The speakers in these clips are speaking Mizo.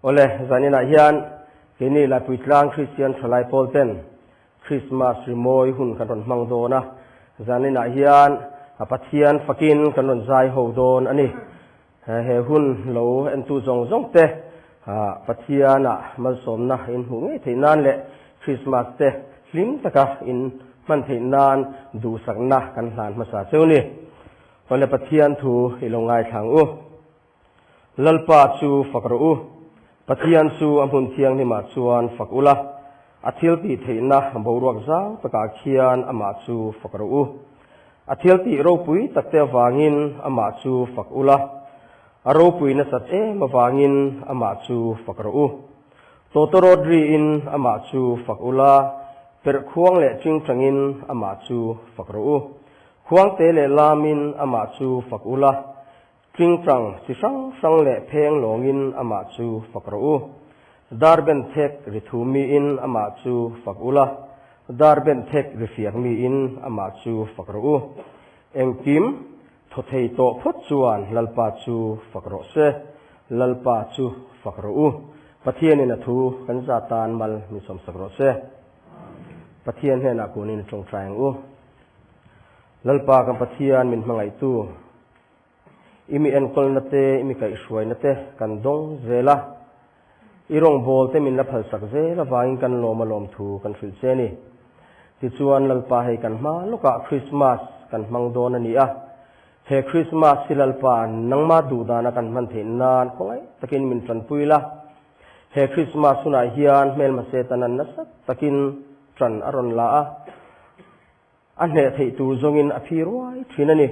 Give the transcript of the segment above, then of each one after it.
Awle, zaninah hian keini Laipuitlang Kristian Thalai Pawl ten Krismas rimawi hun kan rawn hmang dawn a, zaninah hian Pathian fakin kan rawn zai ho dawn a ni. He hun lo entu zawng zawng te Pathianah malsawmna in hmuh ngei theih nan leh Krismas te hlim taka in hman theih nan duhsakna kan hlan hmasa cheu ni. Awle Pathian thu i lo ngaithla ang u. Lalpa chu fak rawh u. Pathian chu a hmun thianghlimah chuan fak ula, a thil tih theihna boruak zau takah khian amah chu fak rawh u. A thil tih ropui takte avangin amah chu fak ula, a ropui nasat em avangin amah chu fak rawh u. Tawtawrawt riin amah chu fak ula, perh khuang leh chingchangin amah chu fak rawh u. Khuangte leh lamin amah chu fak ula, Tlingchang chi hrang hrang leh pheng lawngin amah chu fak rawh u. Dar ben thek ri thu miin amah chu fak ula, dar ben thek ri fiak miin amah chu fak rawh u. Engkim thaw thei tawh phawt chuan Lalpa chu fak rawh se, Lalpa chu fak rawh u. Pathianin a thu kan za tan mal min sawmsak rawh se. Pathian hnenah kunin tawngtai ang u. Lalpa kan Pathian min hmangaihtu. I mi enkawlna te, i mi kaihhruaina te kan dawng zel a. I rawngbâwl te min la phalsak zel avangin kan lawm a lawm thu kan hrilh che a ni. Tichuan, Lalpa hei kan hma lawkah Krismas kan hmang dawn a ni a. He Krismas hi Lalpa nangma duh dana kan hman theih nan khawngaih takin min ṭanpui la. He Krismas hunah hian hmelma Setanan nasa takin ṭan a rawn la a. A hneh theih tur zawngin a phi ruai thin a ni.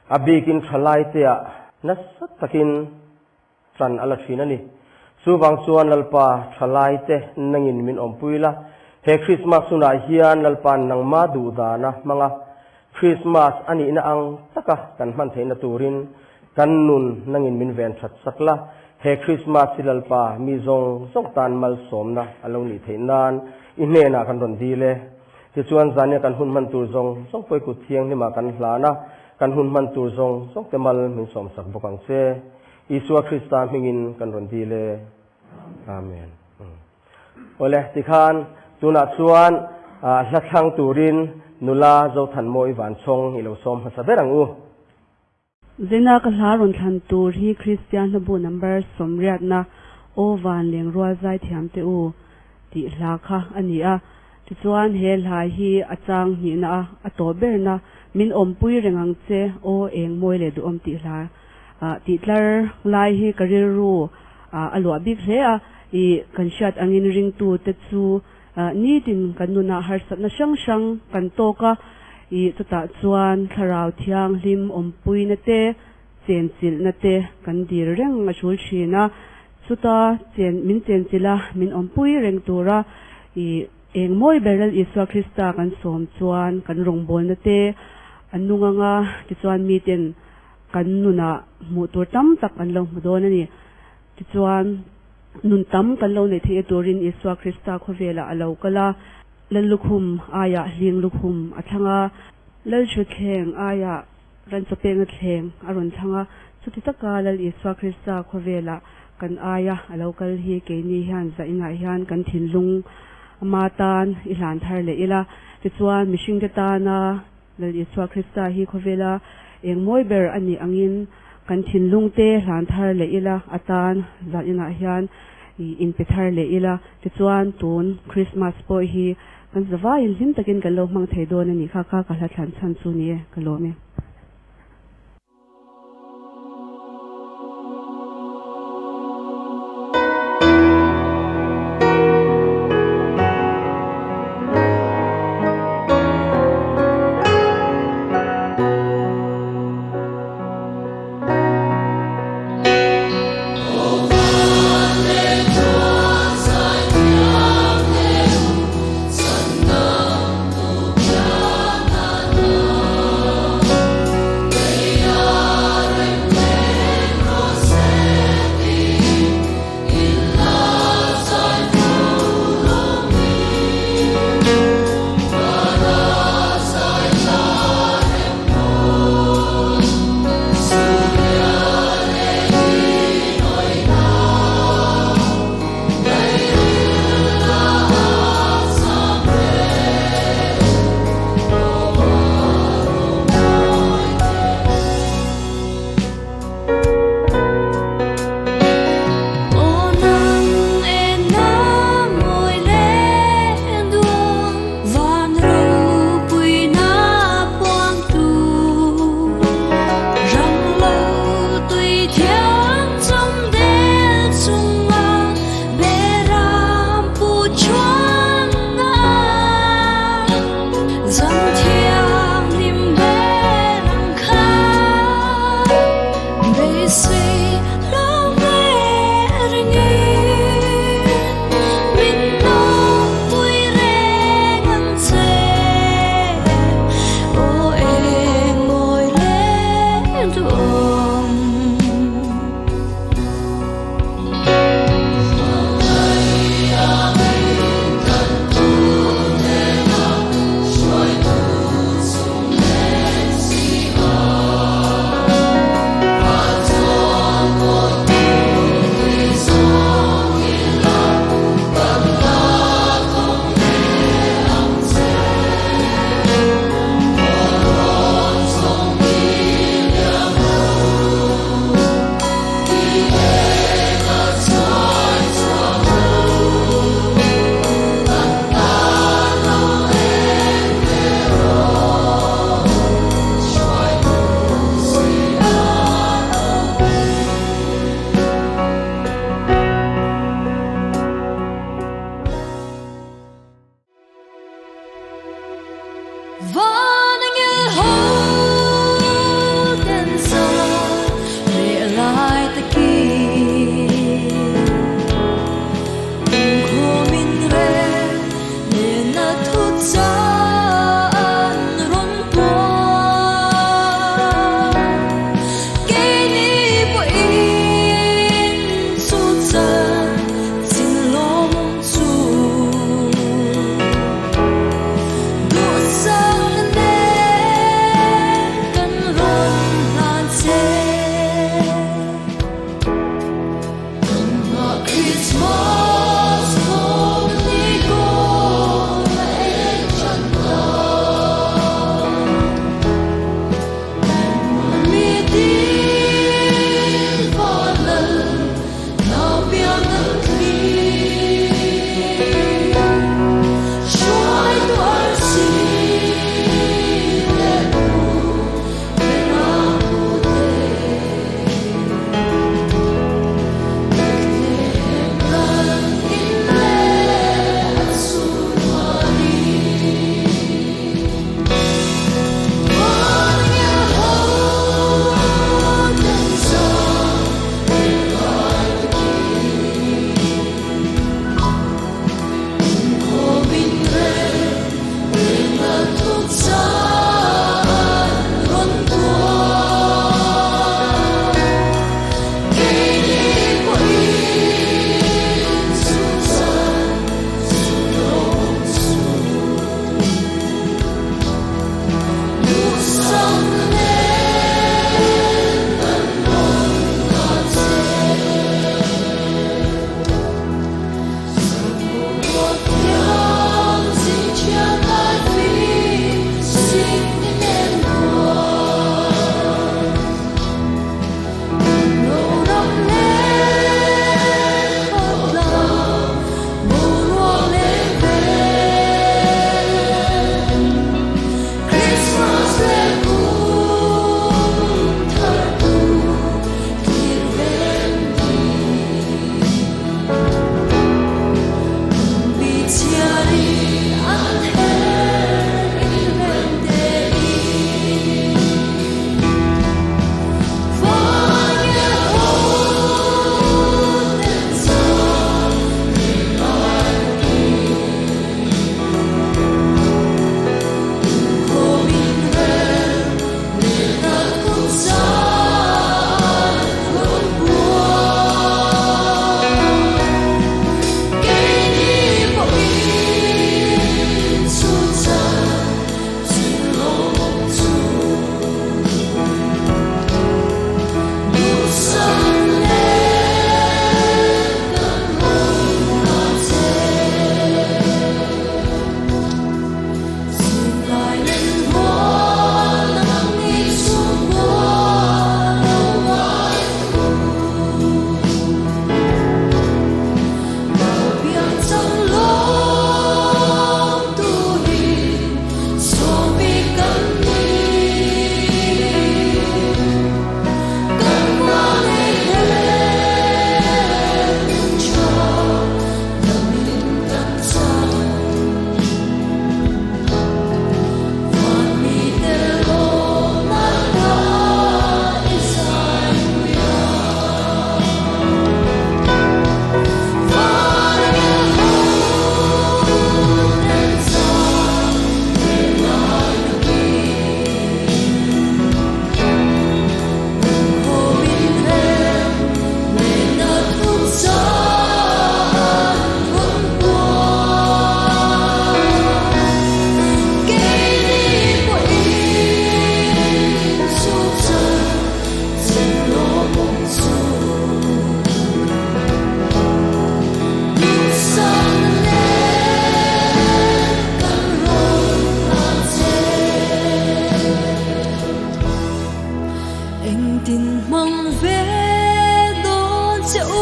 A bikin thalai teah nasa takin tan a la thin a ni. Chuvang chuan Lalpa thalai te nangin min awmpui la, he Krismas hunah hian Lalpa'n nangma duh dana hmang a, Krismas a nihna ang taka kan hman theihna turin kan nun nangin min ven that sak la, he Krismas hi Lalpa mi zawng zawng tan malsawmna a lo nih theih nan i hnenah kan rawn dil e. Tichuan, zania kan hun hman tur zawng zawng pawi kut thianghlimah kan hlan a, kan hun hman tur zawng zawng te mal min sawmsak bawk ang che. Isua Krista hmingin kan rawn dil e. Amen. Awle, tikhan tunah chuan hla thlang turin nula Zothanmawi Vanchhawng i lo sawm hmasa ber ang u. Zena ka hla rawn thlan tur hi Kristian hlabu number sawmriatna Aw Van Leng Rual Zaithiam Te U tih hla kha a ni a. Tichuan he hla hi a chang hnihna a, a tawp berna Min awmpui reng ang che aw eng mawi leh duhawm tih hla tih tlar lai hi ka rilru a luah bik hle a. I kan hriat angin ringtu te chu Nitin kan nunah harsatna hrang hrang kan tawk a, ih chutah chuan thlarau thianghlim awmpuina te, chenchilhna te kan dil reng a tul thin a. Chuta chen min chenchilh a, min awmpui reng tura ih eng mawi ber Lal Isua Krista kan sawm chuan kan rawngbawlna te a nung anga tichuan miten kan nunah hmuh tur tam tak an lo hmu dawn a ni. Tichuan. Nun tam kan lo neih theih turin Isua Krista khawvelah a lo kal a, Lal lukhum aiah hling lukhum a thlang a, Lal thutthleng aiah ranchawpengna thleng a rawn thlang a, chuti taka Lal Isua Krista khawvelah kan aia a lo kal hi keini hian zainah hian kan thinlung ama tan i hlan thar leh ila, tichuan mihringte tana Lal Isua Krista hi khawvela eng mawi ber a nih angin kan thinlung te hlan thar leh ila, a tan zan inah hian inpe thar leh ila, tichuan tun Krismas pawh hi kan zavaiin hlim takin kan lo hmang thei dawn a nih kha kha ka hla thlan chhan chu ni e, ka lawm e.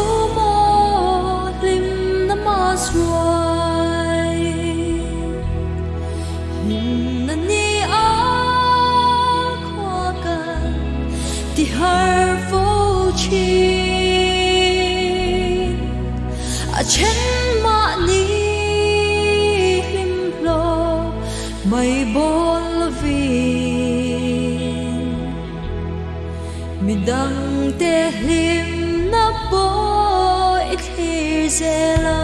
u maw hlimna mas ruai Hlimna ni a khua kan ti har fo thin A then mahni hlim hlawk mai bawl lovin Midangte hlimna pawh i thlir zel a.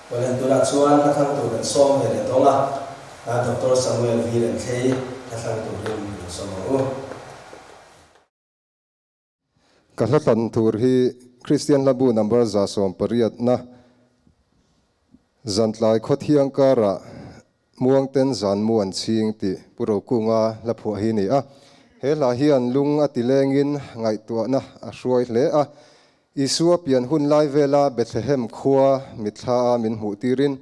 Awlen tunah chuan hla thlang tur kan sawm ve leh tawng a, Doctor Samuel V Renthlei hla thlang turin min sawm ang u. Ka hla thlan tur hi Kristian Hlabu number 180na Zantlai Khawthiang karah Muangten Zanmu an chhing tih Pu Rokunga hla phuah hi a ni a. He hla hian lung a ti lengin ngaihtuahna a hruai hle a. Isua pian hun lai vela Bethlehem khua mitthla a min hmuh tirin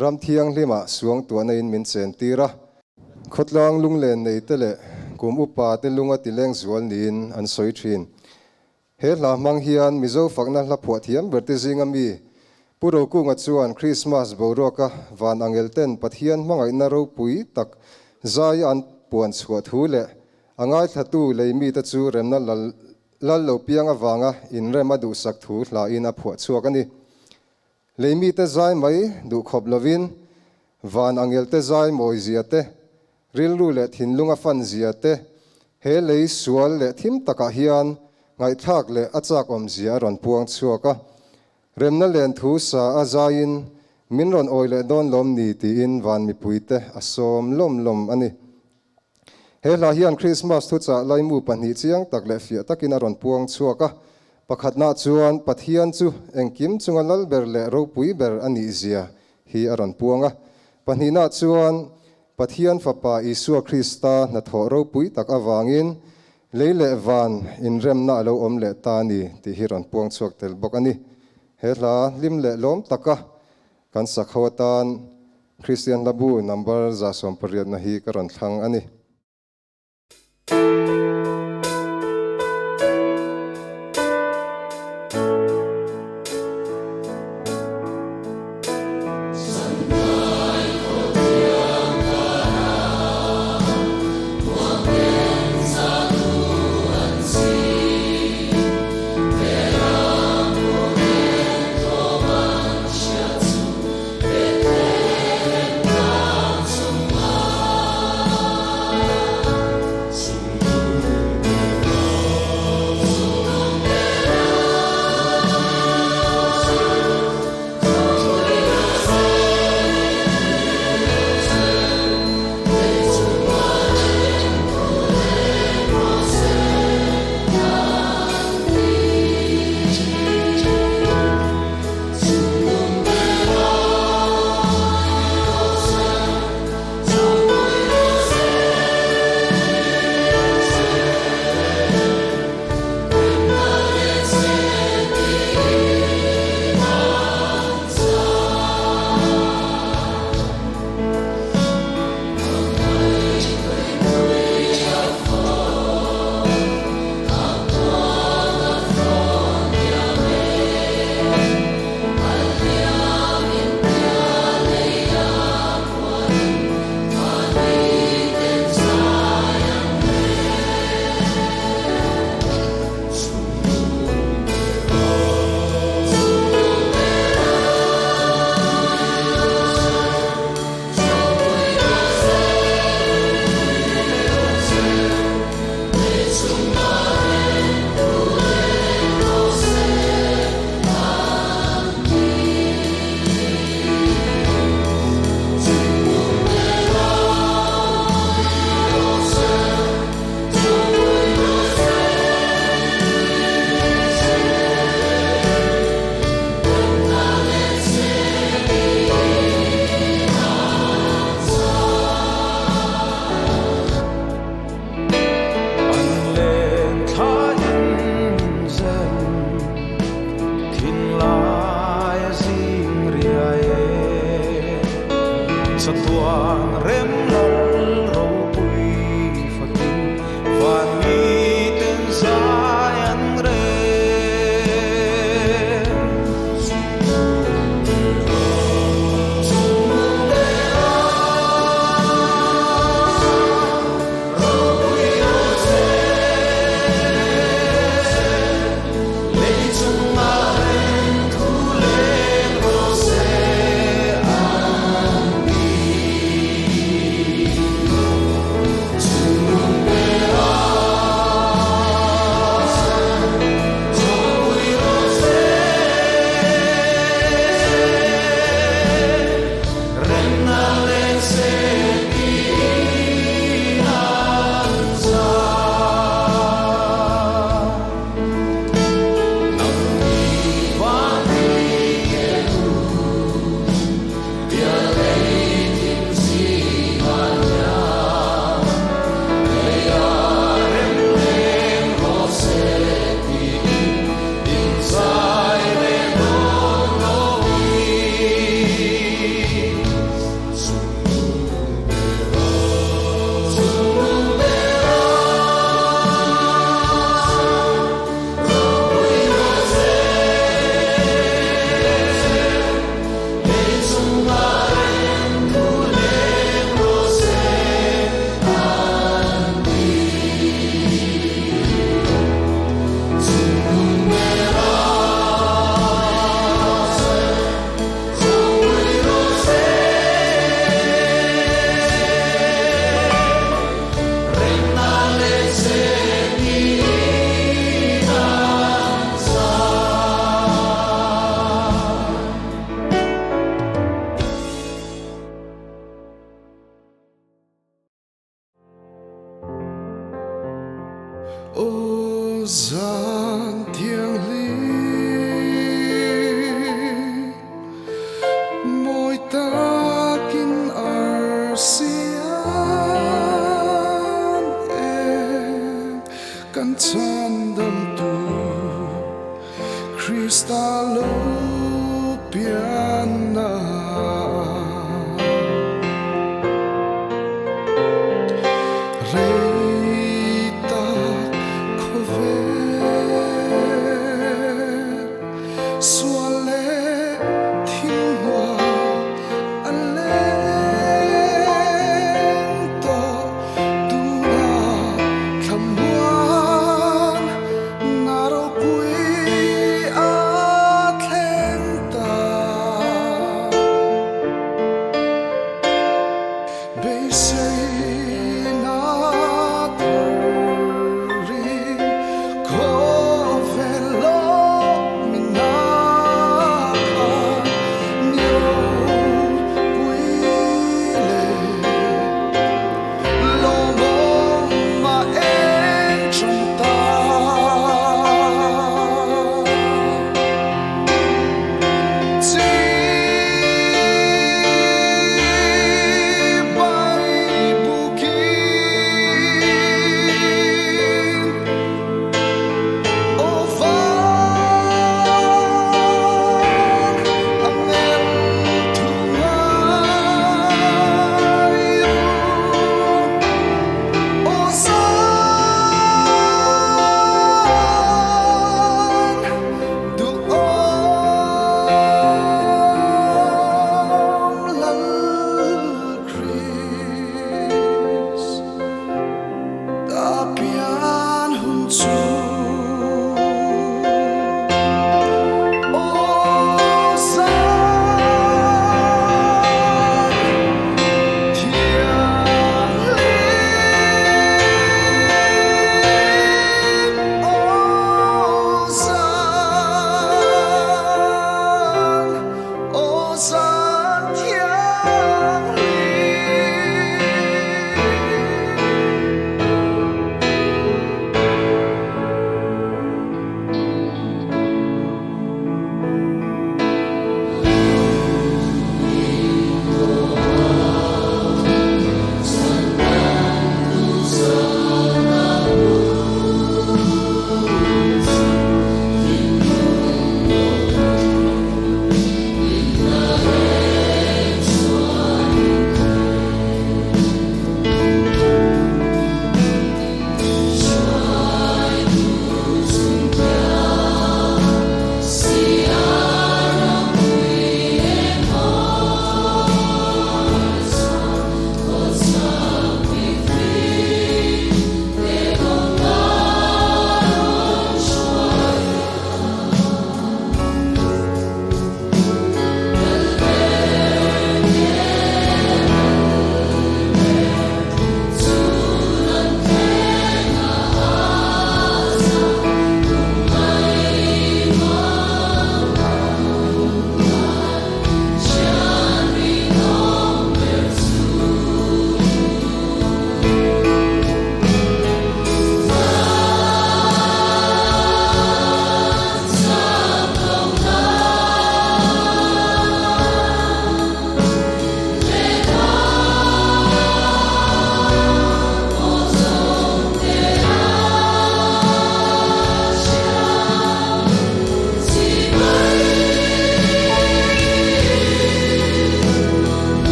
Ram thianghlimah suangtuahna in min chen tir a. Khawtlang lunglen nei te leh kum upa te lunga ti leng zual niin an sawi thin. He hla hmang hian Mizo fakna hla phuah thiam ber te zinga mi Pu Rokunga chuan Krismas boruaka van angel ten Pathian hmangaihna ropui tak zai an puan chhuah thu leh a ngaithlatu lei mite chu remna lal lo piang avanga inrem a duhsak thu hlain a phuah chhuak a ni. Lei mite zai mai duh khawp lovin, van angelte zai mawi zia te, rilru leh thinlung a fan zia te, he lei sual leh thim takah hian ngaihthlak leh a chak awm zia a rawn puang chhuak a. Remna len thu sa a zaiin min rawn awi leh dawn lawm ni tiin van mipuite a sawm lawm lawm a ni. He hla hian Krismas thuchah laimu pahnih chiang tak leh fiah takin a rawn puang chhuak a. Pakhatnaah chuan Pathian chu engkim chunga lal ber leh ropui ber a nih zia hi a rawn puang a. Pahnihnaah chuan Pathian Fapa Isua Krista hnathawh ropui tak avangin lei leh van inremna a lo awm leh ta a ni tih hi rawn puang chhuak tel bawk a ni. He hla hlim leh lawm taka Kan sakho atan Kristian Hlabu number 180na hi ka rawn thlang a ni. Van rem lal ropui fakin van miten zai an rel. Aw zan thianghlim, mawi takin arsi an eng, kan chhandamtu Krista lo pianna. Rei tak khawvel sual leh thingnuai a leng tawh tunah thlamuan na ropui a thleng.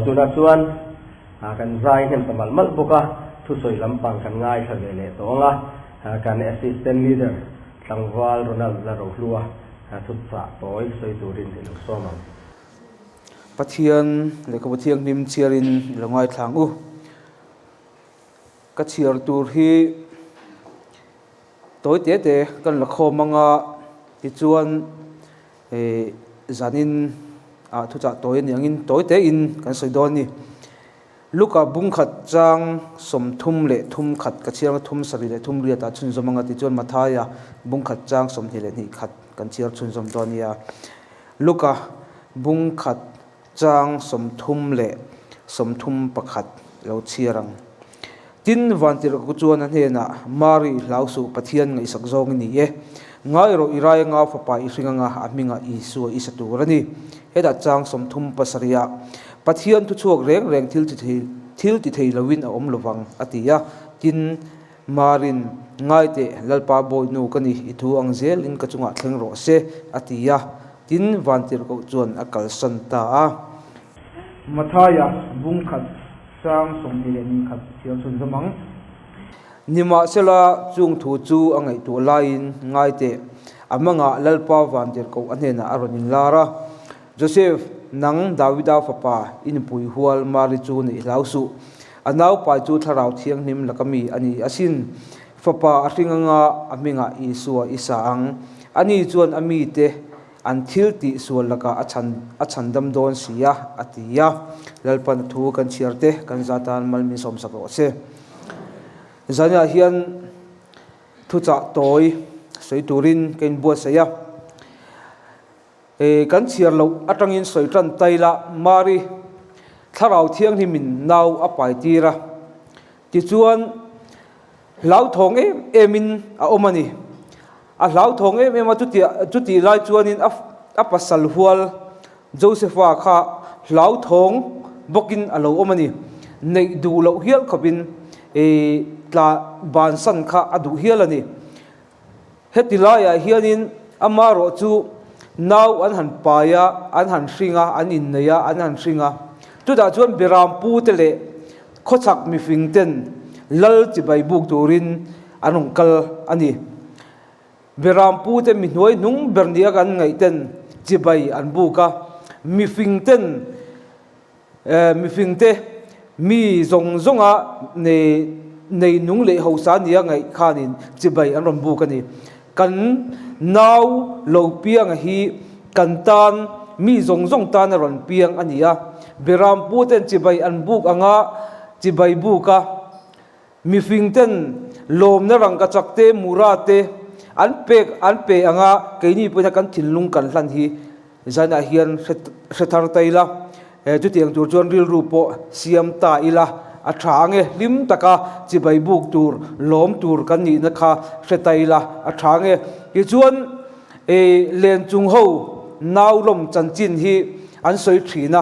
Tunah chuan kan zai hnem ta malh malh bawk a, thusawi lampang kan ngaithla ve leh tawh ang a, kan Assistant Leader Tlangval Ronald Larohlua thuchah tawi sawi turin i lo sawm ang. Pathian lehkhabu thianghlim chhiarin i lo ngaithla ang u. Ka chhiar tur hi tawi te te kan la khawm ang a, tichuan eh zanin ah thuchah tawi a nih angin tawi tein kan sawi dawn a ni. Luka bungkhat chang 30 leh thum khat ka chhiar thum sarih leh thum riatah chhunzawm anga tichuan Mathaia bungkhat chang 22 khat kan chhiar chhunzawm dawn nia. Luka bungkhat chang 30 leh 31 lo chhiar ang. Tin, Vantirhku chuan a hnenah, Mari, hlau suh, Pathian ngaihsak zawng i ni e. Ngai rawh, i rai anga fapa i hring anga a hmingah Isua i sa tur a ni. Hetah chang 37 ah, Pathian thuchhuak reng reng thil ti thei thil ti thei loin a awm lovang, a ti a. Tin, Marin, Ngai teh, Lalpa Bawihnu ka ni, i thu ang zelin ka chungah thleng rawh se, a ti a. Tin, Vantirhkoh chuan a kalsan ta a. Mathaia bungkhat Sang 22 chhiar chhun zawm ang. Nimahsela, chung thu chu a ngaihtuah laiin ngai teh, a mangah Lalpa vantirhkoh a hnenah a rawn inlar a, Joseph, nang Davida fapa, i nupui hual Mari chu neih hlau suh. A naupai chu Thlarau Thianghlim laka mi a ni asin. Fapa a hring anga a hmingah Isua i sa ang. Ani chuan a mite An thil tih sual lakah a chhan a chhan dam dawn si a, a ti a. Lalpan a thu kan chhiar te kan za tan mal min sawmsak rawh se. Zaniah hian thuchah tawi sawi turin ka inbuatsaih a. E, kan chhiar loh atangin sawi tan tai la, Mari Thlarau Thianghlimin nau a pai tir a. Tichuan, hlauthawng em emin a awm a ni. A hlauthawng em em a, chutia chutih lai chuanin a a pasal hual Josepha kha hlauthawng bawkin a lo awm a ni. Neih duh loh hial khawpin eh tla bansan kha a duh hial a ni. Heti laiah hianin amarawh chu nau an han pai a, an han hring a, an innei a, an han hring a. Chutah chuan Beram pute leh khawchhak mifing ten lal chibai buk turin an rawn kal a ni. Beram pute mi hnuai hnung ber nia kan ngaih ten chibai an buk a, mifing ten Mifingte mi zawng zawnga nei nung leh hausa nia ngaih khanin chibai an rawn buk a ni. Kan nau lo pianga hi kan tan mi zawng zawng tan a rawn piang a ni a. Beram puten chibai an buk anga chibai buk a. Mifingten lawmna rangkachak te, mura te an pek an pe anga keini pawhin a kan thinlung kan hlan hi zanah hian hre thar ta ila. Chutiang tur chuan rilru pawh siam ta ila a tha ang e. Hlim taka chibai buk tur, lawm tur kan nihna kha hre ta ila a tha ang e. Tichuan len chung ho nau lawm chanchin hi an sawi thin a.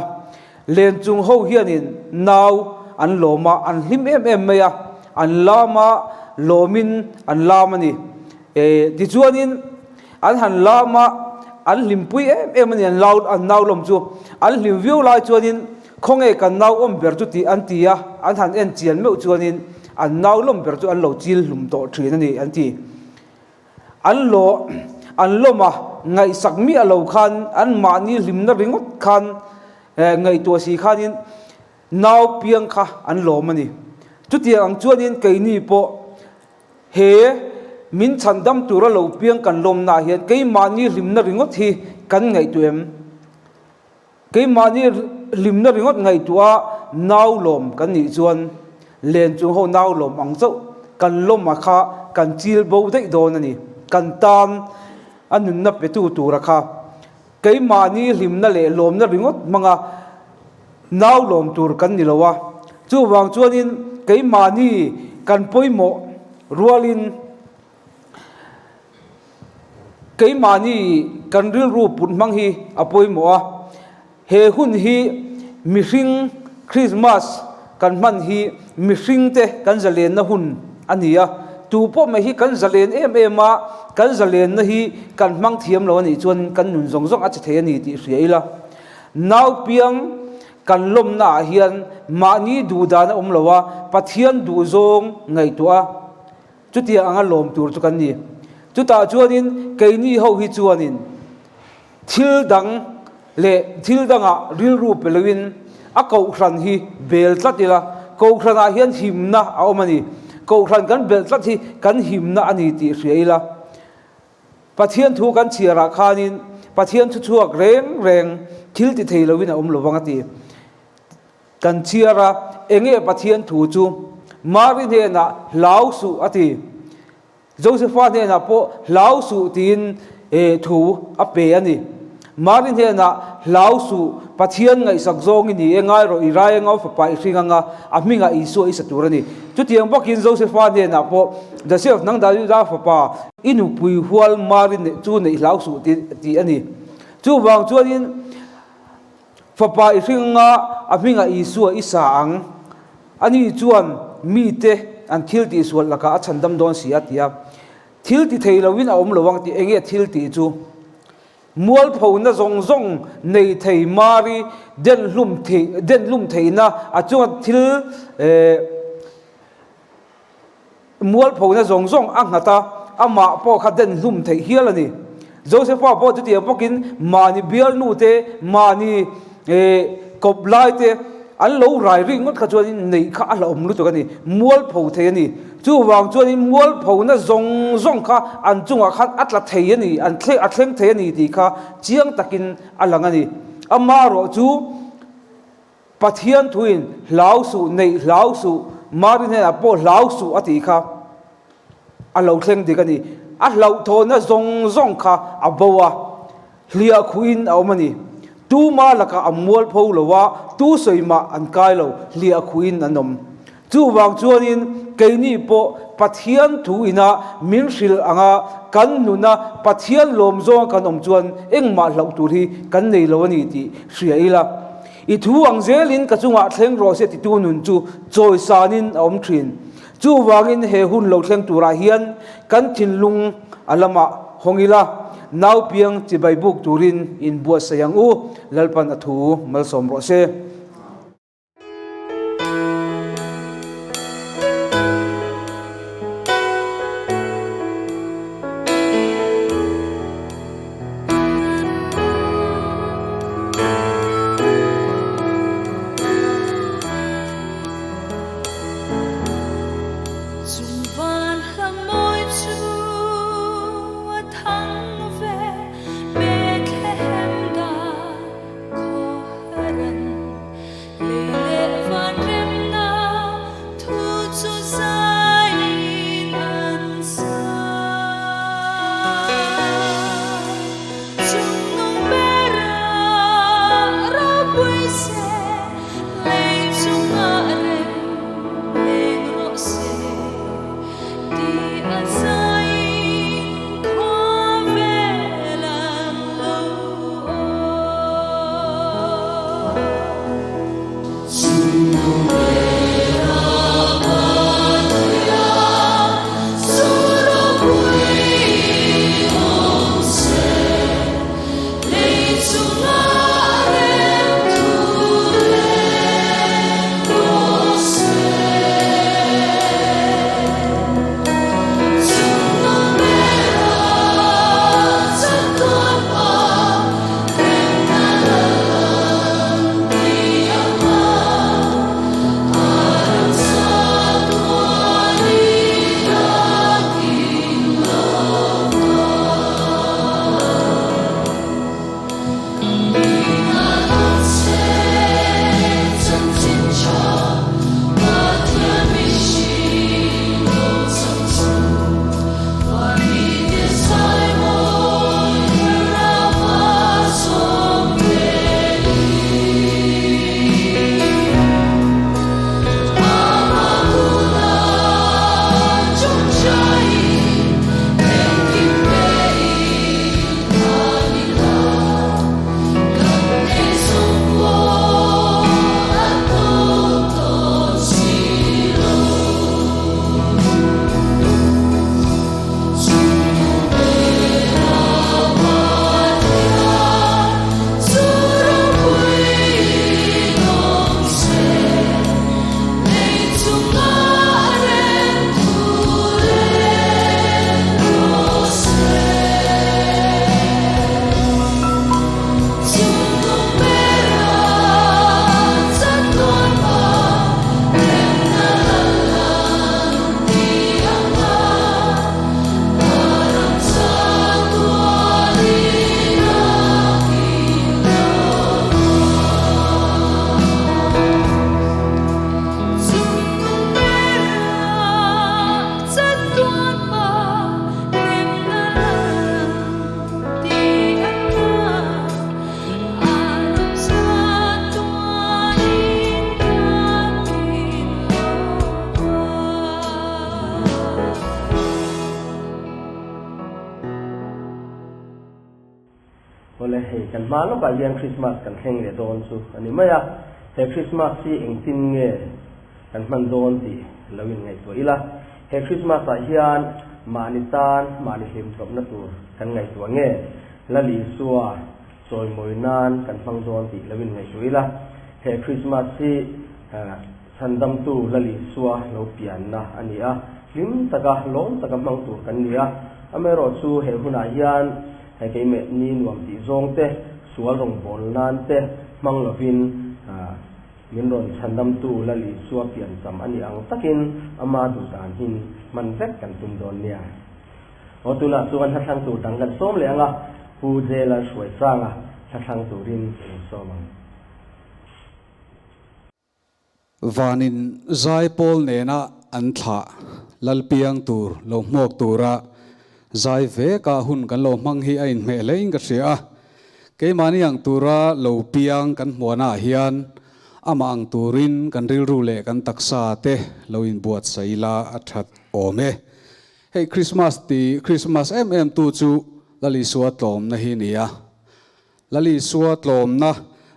Len chung ho hianin nau an lawm a, an hlim em em mai a, an lam a, lawmin an lam a ni. E, tichuanin an han lam a, an hlimpui em em a ni, an lau, an nau lawm chu. An hlim viau lai chuanin khawnge kan nau awm ber chu tih an ti a, an han en chian meuh chuanin an nau lawm ber chu an lo chil hlum tawh thin a ni, an ti. An lawh an lawm a, ngaihsak miah lo khan an mahni hlimna ringawt khan ngaihtuah si khanin nau piang kha an lawm a ni. Chutiang ang chuanin keini pawh he min chhandam tura lo piang kan lawmnaah hian keimahni hlimna ringawt hi kan ngaihtuah em? Keimahni hlimna ringawt ngaihtuah a nau lawm kan nih chuan len chung ho nau lawm ang chauh kan lawm a kha kan chil bo daih dawn a ni. Kan tan a nunna petu tura kha keimahni hlimna leh lawmna ringawt hmanga nau lawm tur kan ni lo a. Chuvang chuanin keimahni kan pawimawh rualin Keimahni kan rilru put hmang hi a pawimawh a, he hun hi mihring Krismas kan hman hi mihringte kan zalenna hun a ni a, tu pawh mai hi kan zalen em em a, kan zalenna hi kan hmang thiam lo a nih chuan kan nun zawng zawng a che thei a ni tih hria ila. Nau piang. kan lawmnaah hian mahni duhdan a awm lo a, Pathian duhzawng ngaihtuah a, chutiang anga lawm tur chu kan ni. Chutah chuanin keini ho hi chuanin thil dang leh thil dangah rilru pe loin a kohhran hi bel tlat ila, kohhranah hian himna a awm a ni. Kohhran kan belh tlat hi kan himna a ni tih hria ila. Pathian thu kan chhiarah khanin Pathian thu chhuak reng reng thil ti thei loin a awm lovang a ti. Kan chhiar a, enge Pathian thu chu? Mari hnenah hlau suh a ti. Josefa hnenah pawh hlau suh tiin thu a pe a ni. Mari hnenah hlau suh, Pathian ngaihsak zawng i ni e, ngai rawh i rai anga fapa i hring anga a hmingah Isua i sa tur a ni. Chutiang bawkin Josefa hnenah pawh, Josef, nang Davida fapa, i nupui hual Mari chu neih hlau suh tih a ni. Chuvang chuanin fapa i hring anga a hmingah Isua i sa ang. Ani chuan mite an thil tihsual lakah a chhandam dawn si a ti a. Thil ti thei loin a awm lo ang tih enge thil tih chu? Mualphona zawng zawng nei thei Mari denhlum thei denhlum theihna a chunga thil eh mualphona zawng zawng a nghat a, amah pawh kha denhlum theih hial a ni. Josepha pawh chutiang bawkin mahni bialnu te, mahni eh kawp lai te an lo rai rik ngawt kha chuanin neih kha a hlauhawm lutuk a ni, mualpho thei a ni. Chuvang chuanin mualphona zawng zawng kha an chungah khan a tla thei a ni, an thleng a thleng thei a ni tih kha chiang takin a lang a ni. Amaherawh chu Pathian thuin hlau suh, neih hlau suh, Mari hnenah pawh hlau suh a tih kha a lo thleng dik a ni. A hlauhthawhna zawng zawng kha a bo a, hliah khuhin a awm a ni. Tuma lakah a mualpho lo a, tu sawi mah an kai lo, hliah khuhin an awm. Chuvang chuanin keini pawh Pathian thu ina min hrilh anga kan nuna Pathian lawm zawnga kan awm chuan engmah hlauh tur hi kan nei lo a ni tih hria ila. I thu ang zelin ka chungah thleng rawh se titu nun chu chawisanin a awm thin. Chuvangin he hun lo thleng turah hian kan thinlung a lamah hawng ila, naupiang chibai buk turin inbuatsaih ang u, Lalpan a thu malsawm rawh se. Chung van hlang mawi chu a thang ve, Bethlehem dan khaw haran. Awle hei kan hma lawkah hian Krismas kan thleng leh dawn chu a ni mai a, he Krismas hi engtin nge kan hman dawn tih lo in ngaihtuah ila. He Krismas ah hian mahni tan mahni hlimchawpna tur kan ngaihtuah nge Lal Isua chawimawi nan kan hmang dawn tih lo in ngaihtuah ila. He Krismas hi Chhandamtu Lal Isua lo pianna a ni a, hlim taka lawm taka hmang tur kan ni a. Amaherawhchu he hunah hian he keimah ni nuam tih zawng te, sual rawngbâwl nan te hmang lovin min rawn chhandamtu Lal Isua piancham a nih ang takin ama duh dan hin hman vek kan tum dawn nia. Aw tunah chuan hlathlang tur dang kan sawm leh ang a, Pu Jela Hruaisanga hlathlang turin ka lo sawm ang. Vanin zaipawl nena an thlah Lalpiang tur lo hmuak tura zai veka hun kan lo hmang hi a inhmeh hlein ka hria a. Keimahni ang tura lo piang kan hmuanah hian amah ang turin kan rilru leh kan taksa te lo inbuatsaih ila a that awm e. Hei Krismas ti Krismas em em tu chu Lal Isua tlawmna hi nia. Lal Isua tlawmna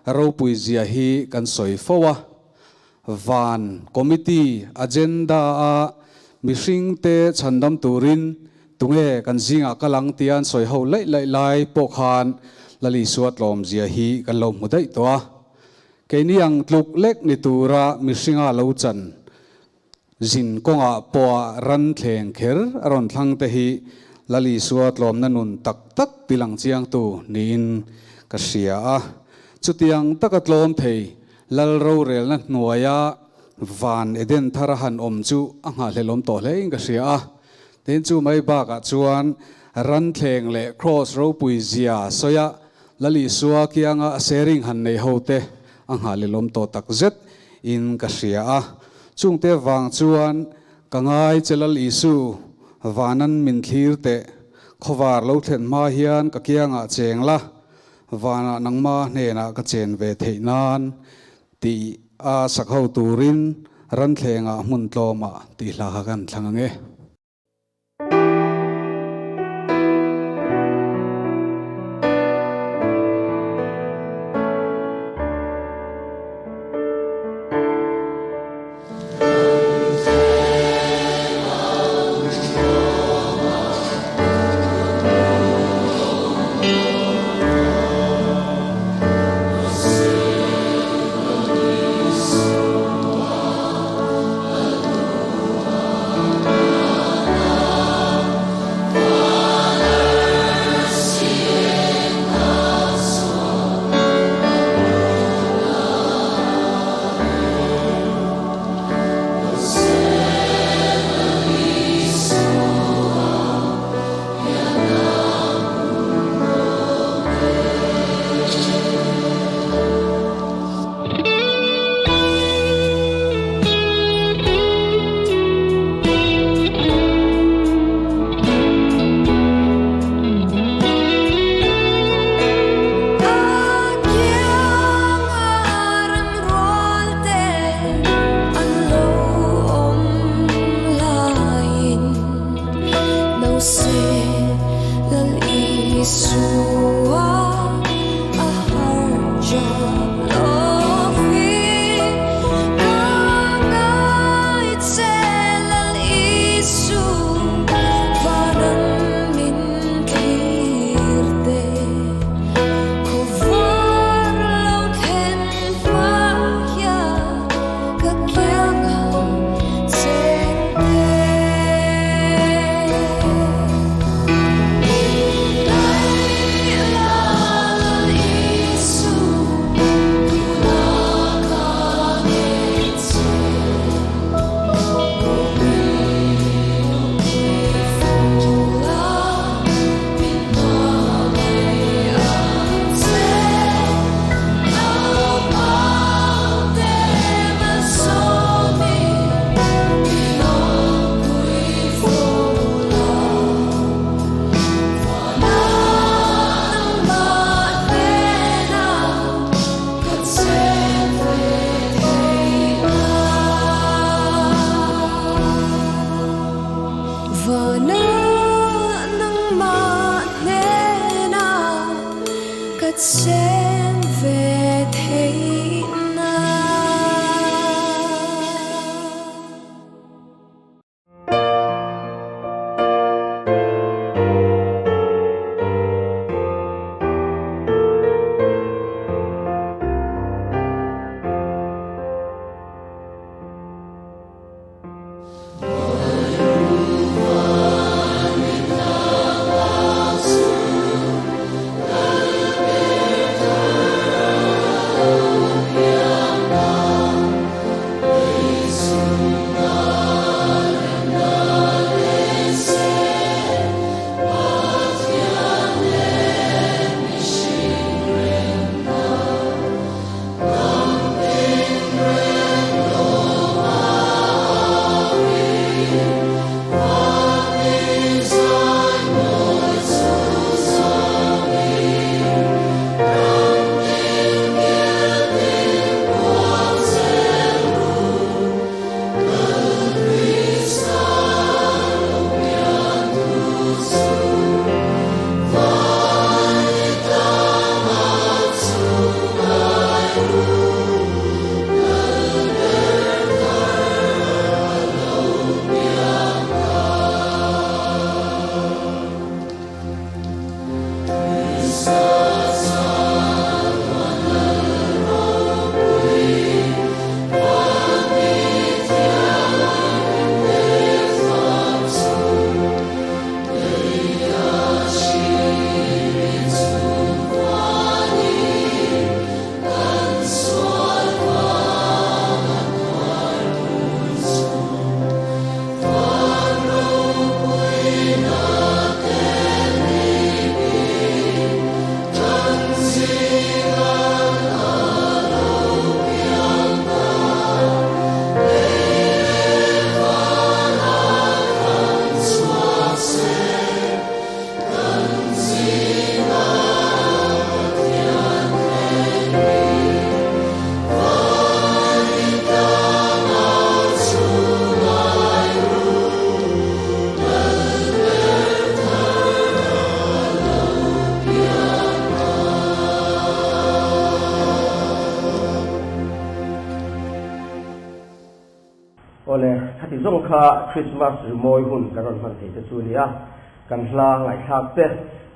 ropui zia hi kan sawi fo a, van committee agenda a mihringte chhandam turin tunge kan zingah kal ang tia an sawi ho laih laih lai pawh khan Lal Isua tlawm zia hi kan lo hmu daih tawh a. Keini ang tluk lek ni tura mihringa lo chan Zin kawngah pawha ran thleng kher a rawn thlang te hi Lal Isua tlawmna nun tak tak tilang chiangtu niin ka hria a. Chutiang taka tlawm thei Lal rorelna hnuaia van Eden thar a han awm chu a nghahhlelawm tawh hlein ka hria a. Tin chu mai bakah chuan ran thleng leh Kraws ropui zia sawia Lal Isua kianga a sharing han nei ho te a nghahhlelawm tawh tak zet in ka hria a, chungte vang chuan ka ngai che Lal Isu, vanan min thlir teh, khawvar lo thlen hma hian ka kiangah cheng la, vanah nangma hnenah ka chen ve theih nan tih a sak ho turin ranthlengah hmun tlawmah tih hla kha kan thlang ang e. Chen ve theih nan. Awle, khati zawng kha Christmas rimawi hun kan rawn hman thei te chu nia, kan hla ngaihthlak te,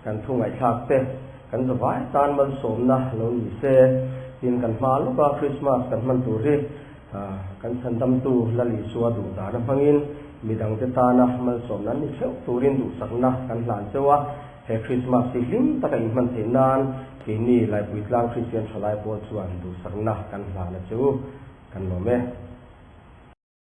kan thu ngaihthlak te, kan zavai tan malsawmna lo ni se, tin kan hma lawka Christmas kan hman tur hi kan chhandamtu Lal Isua duh dana hmangin midangte tana malsawmna an ni theuh turin duhsakna kan hlan cheu a, he Christmas hi hlim taka inhman theih nan keini Laipuitlang Kristian Thalai pawl chuan duhsakna kan hlan a chu kan lawm e.